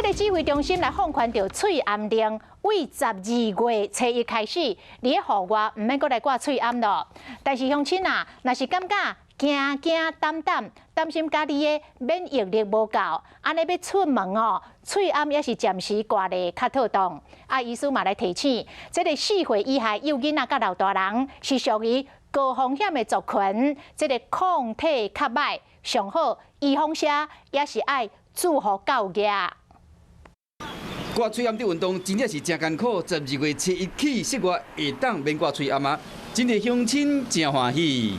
這個指揮中心來放寬著喙罨令，對12月初1開始，佇咧戶外毋免閣來掛喙罨囉。但是鄉親啊，若是感覺驚驚膽膽，擔心家己的免疫力無夠，按呢欲出門哦，喙罨猶是暫時掛咧較妥當。啊，醫師嘛來提醒，這個4歲以下幼囡仔佮老大人是屬於高風險的族群，這個抗體較䆀，上好預防射猶是愛注予夠額。掛喙罨這運動真正是誠艱苦。12月初1起，室外會當免掛喙罨啊！真濟鄉親誠歡喜。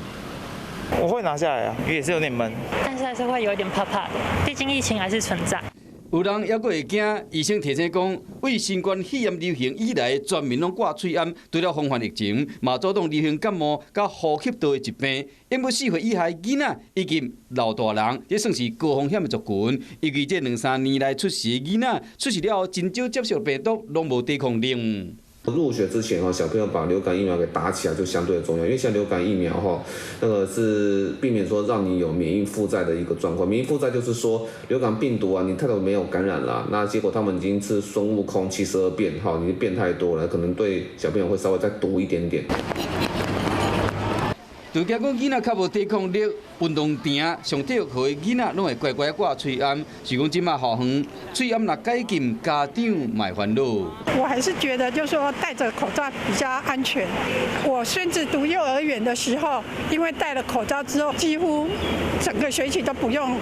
我會拿下來啊，也是有點悶，但是還是會有點怕怕的，畢竟疫情還是存在。有人猶閣會驚，醫生提醒講，對新冠肺炎流行以來，全民攏掛喙罨，除了防範疫情，嘛阻擋流行感冒佮呼吸道的疾病。因為4歲以下囡仔以及老大人，這算是高風險的族群。尤其這兩三年來出世的囡仔，出世了後真少接觸病毒，攏無抵抗力。入學之前哈，小朋友把流感疫苗給打起來就相對的重要，因為像流感疫苗哈，那個是避免說讓你有免疫負債的一個狀況。免疫負債就是說流感病毒啊，你太久沒有感染了，那結果他們已經是孫悟空72變哈，你變太多了，可能對小朋友會稍微再毒一點點。就驚講囡仔較無抵抗力，運動場上體育課的囡仔攏會乖乖掛喙罨。是講這馬校園喙罨若解禁，家長嘛會煩惱。我還是覺得，就是說戴着口罩比較安全。我孫子讀幼兒園的時候，因為戴了口罩之後，幾乎整個學期都不用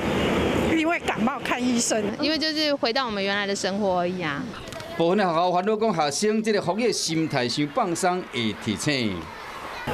因為感冒看醫生。因為就是回到我們原來的生活而已啊。部分的學校煩惱講，學生這個防疫心態傷放鬆，會提醒。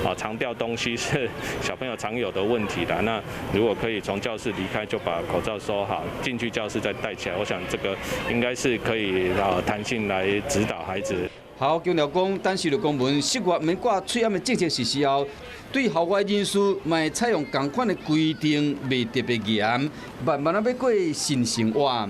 啊，常掉東西是小朋友常有的問題啦。那如果可以從教室離開就把口罩收好，進去教室再戴起來，我想這個應該是可以啊彈性來指導孩子。校強調講，等收著公文，室外免掛喙罨的政策實施後，對校外人士嘛會採用仝款的規定，袂特別嚴，慢慢仔欲過新生活。